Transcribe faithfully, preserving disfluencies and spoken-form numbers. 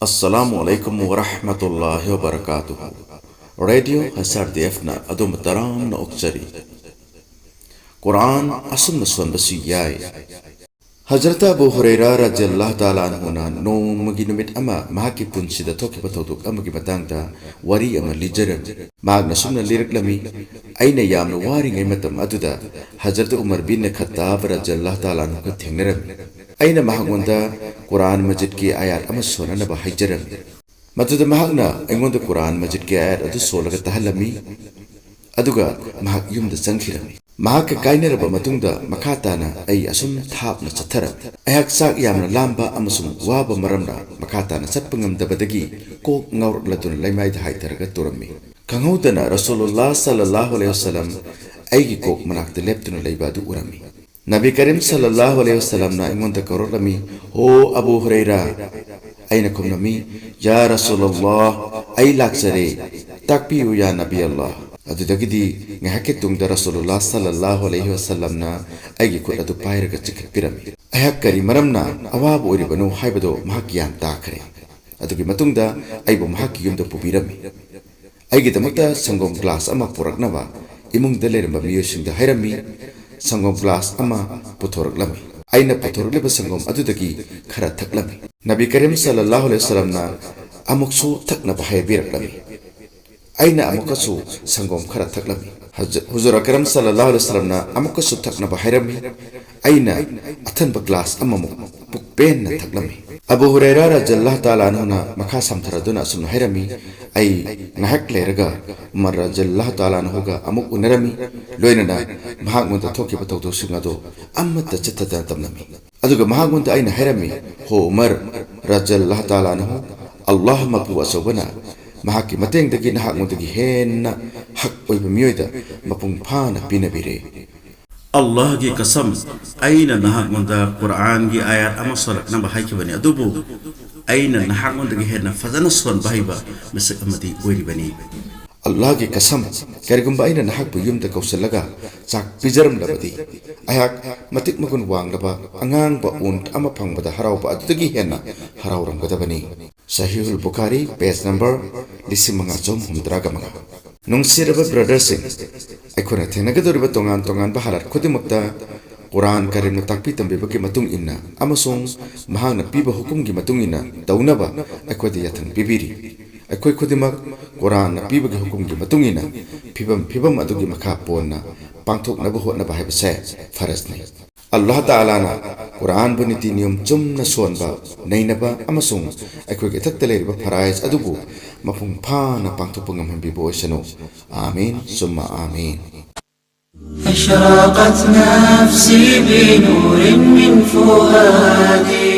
ꯑꯁꯂꯥꯃꯨ ꯑꯂꯩꯀꯨꯝ ꯋꯔꯍꯃꯇꯨꯜꯂꯥꯍꯤ ꯋꯕꯔꯀꯥꯇꯨꯍꯨ꯫ Radio H R D ꯑꯦꯐꯅ ꯑꯗꯣꯝꯕꯨ ꯇꯔꯥꯝꯅ ꯑꯣꯛꯆꯔꯤ꯫ ꯀꯨꯔꯥꯟ ꯑꯁꯨꯝꯅ ꯁꯣꯟꯕꯁꯨ ꯌꯥꯏ꯫ ꯍꯖꯔꯠ ꯑꯕꯨ ꯍꯨꯔꯩꯔꯥ ꯔꯖꯤꯌꯜꯂꯥꯍꯨ ꯇꯥꯂꯥ ꯑꯟꯍꯨꯅ ꯅꯣꯡꯃꯒꯤ ꯅꯨꯃꯤꯠ ꯑꯃ ꯃꯍꯥꯛꯀꯤ ꯄꯨꯟꯁꯤꯗ ꯊꯣꯛꯈꯤꯕ ꯊꯧꯗꯣꯛ ꯑꯃꯒꯤ ꯃꯇꯥꯡꯗ ꯋꯥꯔꯤ ꯑꯃ ꯂꯤꯖꯔꯝꯃꯤ꯫ ꯃꯍꯥꯛꯅ ꯁꯨꯝꯅ ꯂꯤꯔꯛꯂꯝꯃꯤ, "ꯑꯩꯅ ꯌꯥꯝꯅ ꯋꯥꯔꯤꯉꯩ ꯃꯇꯝ ꯑꯗꯨꯗ ꯍꯖꯔꯠ ꯎꯃꯔ ꯕꯤꯟ ꯈꯠꯇꯥꯕ ꯔꯖꯤꯌꯜꯂꯥꯍꯨ ꯇꯥꯂꯥ ꯑꯟꯍꯨꯒ ꯊꯦꯡꯅꯔꯝꯃꯤ꯫ ꯑꯩꯅ ꯃꯍꯥꯛꯉꯣꯟꯗ ꯀꯨꯔꯥꯟ ꯃꯖꯤꯗꯀꯤ ꯑꯥꯌꯥꯠ ꯑꯃ ꯁꯣꯟꯅꯅꯕ ꯍꯥꯏꯖꯔꯝꯃꯤ꯫ ꯃꯗꯨꯗ ꯃꯍꯥꯛꯅ ꯑꯩꯉꯣꯟꯗ ꯀꯨꯔꯥꯟ ꯃꯖꯤꯗꯀꯤ ꯑꯥꯌꯥꯠ ꯑꯗꯨ ꯁꯣꯜꯂꯒ ꯇꯥꯍꯜꯂꯝꯃꯤ꯫ ꯑꯗꯨꯒ ꯃꯍꯥꯛ ꯌꯨꯝꯗ ꯆꯪꯈꯤꯔꯝꯃꯤ꯫ ꯃꯍꯥꯛꯀ ꯀꯥꯏꯅꯔꯕ ꯃꯇꯨꯡꯗ ꯃꯈꯥ ꯇꯥꯅ ꯑꯩ ꯑꯁꯨꯝ ꯊꯥꯞꯅ ꯆꯠꯊꯔꯝꯃꯤ꯫ ꯑꯩꯍꯥꯛ ꯆꯥꯛ ꯌꯥꯝꯅ ꯂꯥꯝꯕ ꯑꯃꯁꯨꯡ ꯋꯥꯕ ꯃꯔꯝꯅ ꯃꯈꯥ ꯇꯥꯅ ꯆꯠꯄ ꯉꯝꯗꯕꯗꯒꯤ ꯀꯣꯛ ꯉꯥꯎꯔꯛꯂꯗꯨꯅ ꯂꯩꯃꯥꯏꯗ ꯍꯥꯏꯊꯔꯒ ꯇꯨꯔꯝꯃꯤ꯫ ꯈꯪꯍꯧꯗꯅ ꯔꯁꯨꯂꯨꯜꯂꯥꯍ ꯁꯜꯂꯜꯂꯥꯍꯨ ꯑꯂꯩꯍꯤ ꯋꯁꯜꯂꯝ ꯑꯩꯒꯤ ꯀꯣꯛ ꯃꯅꯥꯛꯇ ꯂꯦꯞꯇꯨꯅ ꯂꯩꯕ ꯑꯗꯨ ꯎꯔꯝꯃꯤ꯫ ꯅꯕꯤ ꯀꯔꯤꯝ ꯁꯜꯂꯜꯂꯥꯍꯨ ꯑꯂꯩꯍꯤ ꯋꯁꯜꯂꯝꯅ ꯑꯩꯉꯣꯟꯗ ꯀꯧꯔꯛꯂꯝꯃꯤ, "ꯍꯣ ꯑꯕꯨ ꯍꯨꯔꯩꯔꯥ!" ꯑꯩꯅ ꯈꯨꯝꯂꯝꯃꯤ, "ꯌꯥ ꯔꯁꯨꯂꯜꯂꯥꯍ, ꯑꯩ ꯂꯥꯛꯆꯔꯦ, ꯇꯥꯛꯄꯤꯌꯨ ꯌꯥ ꯅꯕꯤ ꯑꯜꯂꯥꯍ!" ꯑꯗꯨꯗꯒꯤꯗꯤ ꯉꯥꯏꯍꯥꯛꯀꯤ ꯇꯨꯡꯗ ꯔꯁꯨꯂꯨꯜꯂꯥꯍ ꯁꯜꯂꯜꯂꯥꯍꯨ ꯑꯂꯩꯍꯤ ꯋꯁꯜꯂꯝꯅ ꯑꯩꯒꯤ ꯈꯨꯠ ꯑꯗꯨ ꯄꯥꯏꯔꯒ ꯆꯤꯡꯈꯠꯄꯤꯔꯝꯃꯤ꯫ ꯑꯩꯍꯥꯛ ꯀꯔꯤ ꯃꯔꯝꯅ ꯑꯋꯥꯕ ꯑꯣꯏꯔꯤꯕꯅꯣ ꯍꯥꯏꯕꯗꯨ ꯃꯍꯥꯛ ꯒ꯭ꯌꯥꯟ ꯇꯥꯈ꯭ꯔꯦ꯫ ꯑꯗꯨꯒꯤ ꯃꯇꯨꯡꯗ ꯑꯩꯕꯨ ꯃꯍꯥꯛꯀꯤ ꯌꯨꯝꯗ ꯄꯨꯕꯤꯔꯝꯃꯤ꯫ ꯑꯩꯒꯤꯗꯃꯛꯇ ꯁꯪꯒꯣꯝ ꯒ꯭ꯂꯥꯁ ꯑꯃ ꯄꯨꯔꯛꯅꯕ ꯏꯃꯨꯡꯗ ꯂꯩꯔꯝꯕ ꯃꯤꯑꯣꯏꯁꯤꯡꯗ ꯍꯥꯏꯔꯝꯃꯤ꯫ ꯁꯪꯒꯣꯝ ꯒ꯭ꯂꯥꯁ ꯑꯃ ꯄꯨꯊꯣꯔꯛꯂꯝꯃꯤ꯫ ꯑꯩꯅ ꯄꯨꯊꯣꯔꯛꯂꯤꯕ ꯁꯪꯒꯣꯝ ꯑꯗꯨꯗꯒꯤ ꯈꯔ ꯊꯛꯂꯝꯃꯤ꯫ ꯅꯕꯤ ꯀꯔꯤꯝ ꯁꯜꯂꯜꯂꯥꯍꯨ ꯑꯂꯩꯍꯤ ꯋꯁꯜꯂꯝꯅ ꯑꯃꯨꯛꯁꯨ ꯊꯛꯅꯕ ꯍꯥꯏꯕꯤꯔꯛꯂꯝꯃꯤ꯫ ꯑꯩꯅ ꯑꯃꯨꯛꯀꯁꯨ ꯁꯪꯒꯣꯝ ꯈꯔ ꯊꯛꯂꯝꯃꯤ꯫ ꯍꯖ-, ꯍꯨꯖꯨꯔ ꯑꯀꯔꯝ ꯁꯜꯂꯜꯂꯥꯍꯨ ꯑꯂꯩꯍꯤ ꯋꯁꯜꯂꯝꯅ ꯑꯃꯨꯛꯀꯁꯨ ꯊꯛꯅꯕ ꯍꯥꯏꯔꯝꯃꯤ꯫ ꯑꯩꯅ ꯑꯊꯟꯕ ꯒ꯭ꯂꯥꯁ ꯑꯃꯃꯨꯛ ꯄꯨꯛ ꯄꯦꯟꯅ ꯊꯛꯂꯝꯃꯤ꯫ ꯑꯕꯨ ꯍꯨꯔꯩꯔꯥ ꯔꯖꯜꯂꯥꯍ ꯇꯥꯂꯥ ꯑꯟꯍꯨꯅ ꯃꯈꯥ ꯁꯝꯊꯔꯗꯨꯅ ꯑꯁꯨꯝꯅ ꯍꯥꯏꯔꯝꯃꯤ, "ꯑꯩ ꯉꯥꯏꯍꯥꯛ ꯂꯩꯔꯒ ꯎꯃꯔ ꯔꯖꯜꯂꯥꯍ ꯇꯥꯂꯥ ꯑꯟꯍꯨꯒ ꯑꯃꯨꯛ ꯎꯅꯔꯝꯃꯤ, ꯂꯣꯏꯅꯅ ꯃꯍꯥꯛꯉꯣꯟꯗ ꯊꯣꯛꯈꯤꯕ ꯊꯧꯗꯣꯛꯁꯤꯡ ꯑꯗꯨ ꯑꯃꯠꯇ ꯆꯤꯠꯊꯗꯅ ꯇꯝꯂꯝꯃꯤ꯫ ꯑꯗꯨꯒ ꯃꯍꯥꯛꯉꯣꯟꯗ ꯑꯩꯅ ꯍꯥꯏꯔꯝꯃꯤ, 'ꯍꯣ ꯎꯃꯔ ꯔꯖꯜꯂꯥꯍ ꯇꯥꯂꯥ ꯑꯟꯍꯨ, ꯑꯜꯂꯥꯍ ꯃꯄꯨ ꯑꯆꯧꯕꯅ ꯃꯍꯥꯛꯀꯤ ꯃꯇꯦꯡꯗꯒꯤ ꯅꯍꯥꯛꯉꯣꯟꯗꯒꯤ ꯍꯦꯟꯅ ꯍꯛ ꯑꯣꯏꯕ ꯃꯤꯑꯣꯏꯗ ꯃꯄꯨꯡ ꯐꯥꯅ ꯄꯤꯅꯕꯤꯔꯦ꯫ ꯑꯜꯂꯥꯍꯒꯤ ꯀꯁꯝ, ꯑꯩꯅ ꯅꯍꯥꯛꯉꯣꯟꯗ ꯀꯨꯔꯑꯥꯟꯒꯤ ꯑꯥꯌꯥꯠ ꯑꯃ ꯁꯣꯜꯂꯛꯅꯕ ꯍꯥꯏꯈꯤꯕꯅꯤ, ꯑꯗꯨꯕꯨ ꯑꯩꯅ ꯅꯍꯥꯛꯉꯣꯟꯗꯒꯤ ꯍꯦꯟꯅ ꯐꯖꯅ ꯁꯣꯟꯕ ꯍꯩꯕ ꯃꯤꯁꯛ ꯑꯃꯗꯤ ꯑꯣꯏꯔꯤꯕꯅꯤ꯫ ꯑꯜꯂꯥꯍꯒꯤ ꯀꯁꯝ, ꯀꯔꯤꯒꯨꯝꯕ ꯑꯩꯅ ꯅꯍꯥꯛꯄꯨ ꯌꯨꯝꯗ ꯀꯧꯁꯤꯜꯂꯒ ꯆꯥꯛ ꯄꯤꯖꯔꯝꯂꯕꯗꯤ, ꯑꯩꯍꯥꯛ ꯃꯇꯤꯛ ꯃꯒꯨꯟ ꯋꯥꯡꯂꯕ ꯑꯉꯥꯡꯕ ꯎꯟ ꯑꯃ ꯐꯪꯕꯗ ꯍꯔꯥꯎꯕ ꯑꯗꯨꯗꯒꯤ ꯍꯦꯟꯅ ꯍꯔꯥꯎꯔꯝꯒꯗꯕꯅꯤ꯫ ꯁꯍꯤꯍꯨꯜ ꯕꯨꯈꯥꯔꯤ, page number ꯂꯤꯁꯤꯡ ꯃꯉꯥ ꯆꯍꯨꯝ ꯍꯨꯝꯗ꯭ꯔꯥꯒ ꯃꯉꯥ꯫ ꯅꯨꯡꯁꯤꯔꯕ brotherꯁꯤꯡ, ꯑꯩꯈꯣꯏꯅ ꯊꯦꯡꯅꯒꯗꯧꯔꯤꯕ ꯇꯣꯉꯥꯟ ꯇꯣꯉꯥꯟꯕ ꯍꯥꯂꯥꯠ ꯈꯨꯗꯤꯡꯃꯛꯇ ꯀꯨꯔꯥꯟ ꯀꯔꯤꯝꯅ ꯇꯥꯛꯄꯤ ꯇꯝꯕꯤꯕꯒꯤ ꯃꯇꯨꯡ ꯏꯟꯅ ꯑꯃꯁꯨꯡ ꯃꯍꯥꯛꯅ ꯄꯤꯕ ꯍꯨꯀꯨꯝꯒꯤ ꯃꯇꯨꯡ ꯏꯟꯅ ꯇꯧꯅꯕ ꯑꯩꯈꯣꯏꯗ ꯌꯥꯊꯪ ꯄꯤꯕꯤꯔꯤ꯫ ꯑꯩꯈꯣꯏ ꯈꯨꯗꯤꯡꯃꯛ ꯀꯨꯔꯥꯟꯅ ꯄꯤꯕꯒꯤ ꯍꯨꯀꯨꯝꯒꯤ ꯃꯇꯨꯡ ꯏꯟꯅ ꯐꯤꯕꯝ ꯐꯤꯕꯝ ꯑꯗꯨꯒꯤ ꯃꯈꯥ ꯄꯣꯟꯅ ꯄꯥꯡꯊꯣꯛꯅꯕ ꯍꯣꯠꯅꯕ ꯍꯥꯏꯕꯁꯦ ꯐꯔꯖꯅꯤ꯫ ꯑꯜꯂꯥꯍ ꯇꯥꯂꯥꯅ ꯀꯨꯔꯥꯟꯕꯨ ꯅꯤꯇꯤ ꯅꯤꯌꯣꯝ ꯆꯨꯝꯅ ꯁꯣꯟꯕ, ꯅꯩꯅꯕ ꯑꯃꯁꯨꯡ ꯑꯩꯈꯣꯏꯒꯤ ꯏꯊꯛꯇ ꯂꯩꯔꯤꯕ ꯐꯔꯥꯏꯖ ꯑꯗꯨꯕꯨ ꯃꯄꯨꯡ ꯐꯥꯅ ꯄꯥꯡꯊꯣꯛꯄ ꯉꯝꯍꯟꯕꯤꯕ ꯑꯣꯏꯁꯅꯨ꯫ ꯑꯥꯃꯤꯟ ꯁꯨꯝꯃ ꯑꯥꯃꯤꯟ꯫ أشرقت نفسي بنور من فؤادي.